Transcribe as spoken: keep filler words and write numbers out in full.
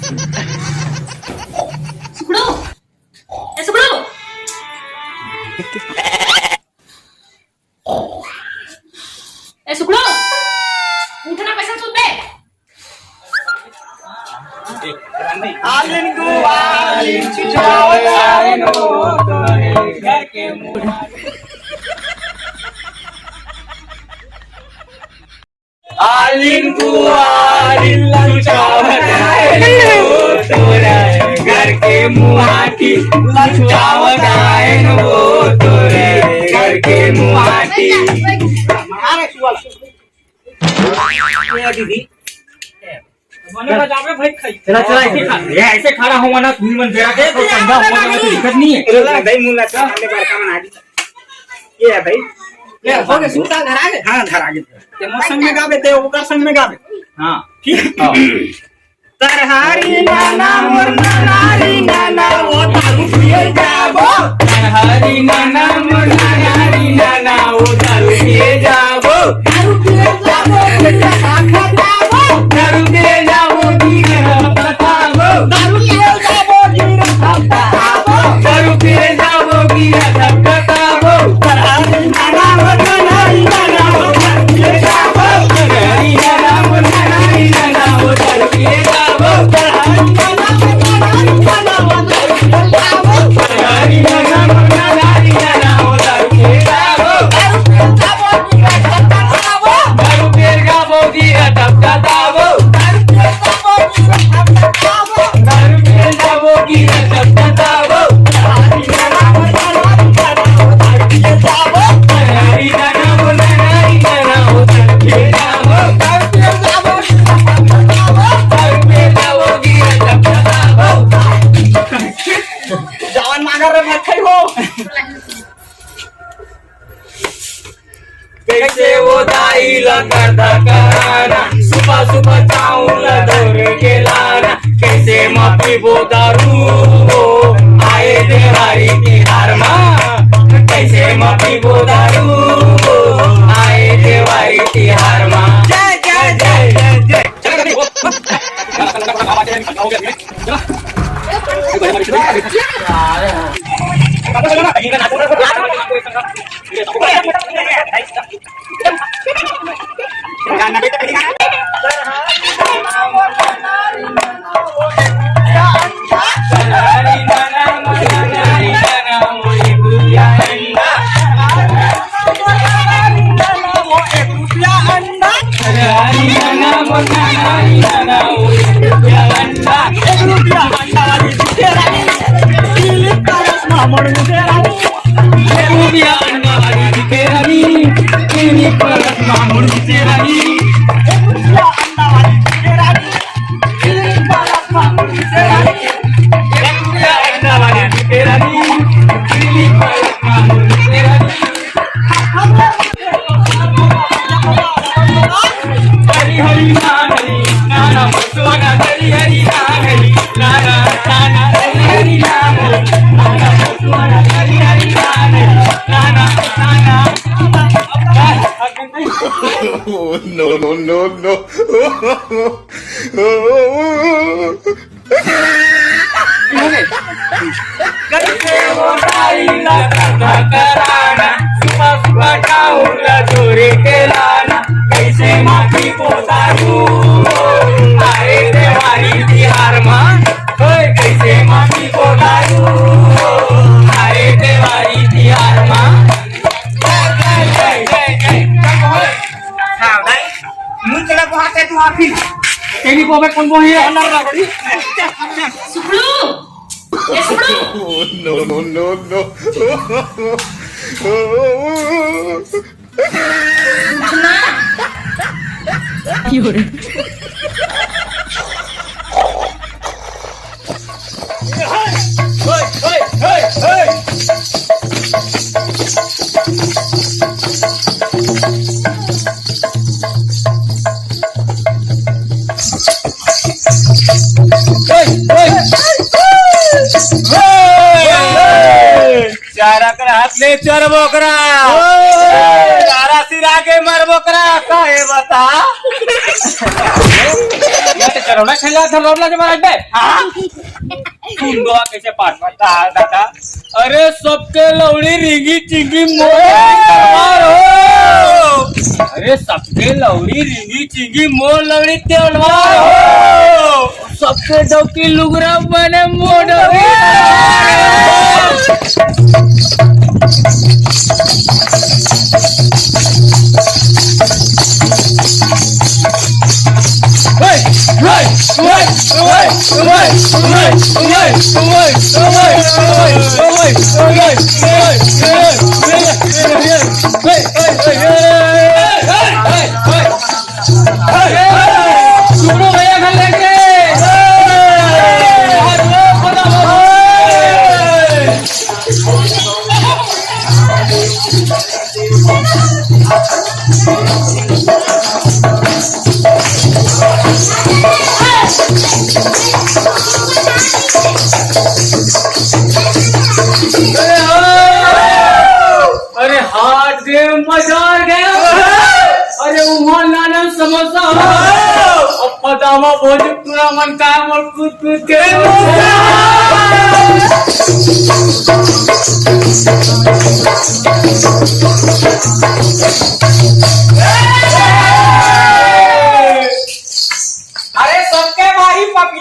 सुकड़ू, ए सुकड़ू, ए सुकड़ू, उठना, पैसा सुन बे। आलिन को आलिन चुचावत आए नो तोरे घर के मुंह। आलिन को आलिन चुचावत आए नो तोरे घर के मुहाटी, लुचावत आए नो तोरे घर के मुहाटी। ए दीदी। मने बजावे भाई खाई। चला, चला, ऐसे खा-, ये ऐसे खड़ा हुआ ना, तुम मन बेरा के, तो पंजा हुआ ना, तो दिक्कत नहीं है। चला, भाई, मुलाकात हमने बड़का बना दी। ये है भाई। ले, हो गए, सुनता घर आ गए? हाँ, घर आ गए। ते मोर संग में गावे, ते ओकर संग में गावे। हाँ। ठीक? हाँ। तरहारी नाना मोर नानारी नाना, वो दारू पिए जाबो। तरहारी नाना मोर नानारी नाना, वो दारू पिए जाबो। दारू पिए जाबो, गिरा खा जाबो। दारू पिए जाबो, गिरा खा जाबो। दारू पिए जाबो, गिरा खा जाबो। दारू पिए जाबो, गिरा खा जाबो। जवान मांगर रे मत खाई हो। कैसे वो दाई ला करदा कराना, सुबह सुबह चाउर ला दौड़ के लाना। कैसे म पीबो दारू हो, आए देवारी तिहार मा। कैसे म पीबो दारू हो, आए देवारी तिहार मा। जय, जय, जय, जय, जय। No, no, no, no। कैसे वो दाई ला करदा कराना, सुबह सुबह चाउर ला दौड़ के लाना। कैसे म पीबो दारू हो, आए देवारी तिहार मा। ओए, कैसे म पीबो दारू हो, आए देवारी तिहार मा। जय, जय, जय, जय, जय। हाँ, भाई। मुंह चला को हाथ है तू आप ही। तेरी को मैं कौन को है? अंदर ना बड़ी। सुखलू। ए, सुखलू। No, no, no, no। उठना। चारा कर हाथ ले चोर बोकरा। ओए। चारा सिरा के मर बोकरा, काहे बता? चलो ना, खेला था रोबला जमा बे। हाँ। सुन दो कैसे पाठ पढ़ता है दादा। अरे सबके लौड़ी रिंगी चिंगी मोर लौड़ी तलवार हो। अरे सबके लौड़ी रिंगी चिंगी मोर लौड़ी तलवार हो। सबके डौकी लुगरा बने मोर डौकी। अरे हाथ दे, मजा आ गया। अरे उहाँ नाना समोसा हो। अब पतावा भोजपुरा मन का मोर कूद कूद के। अरे सबके बारी पक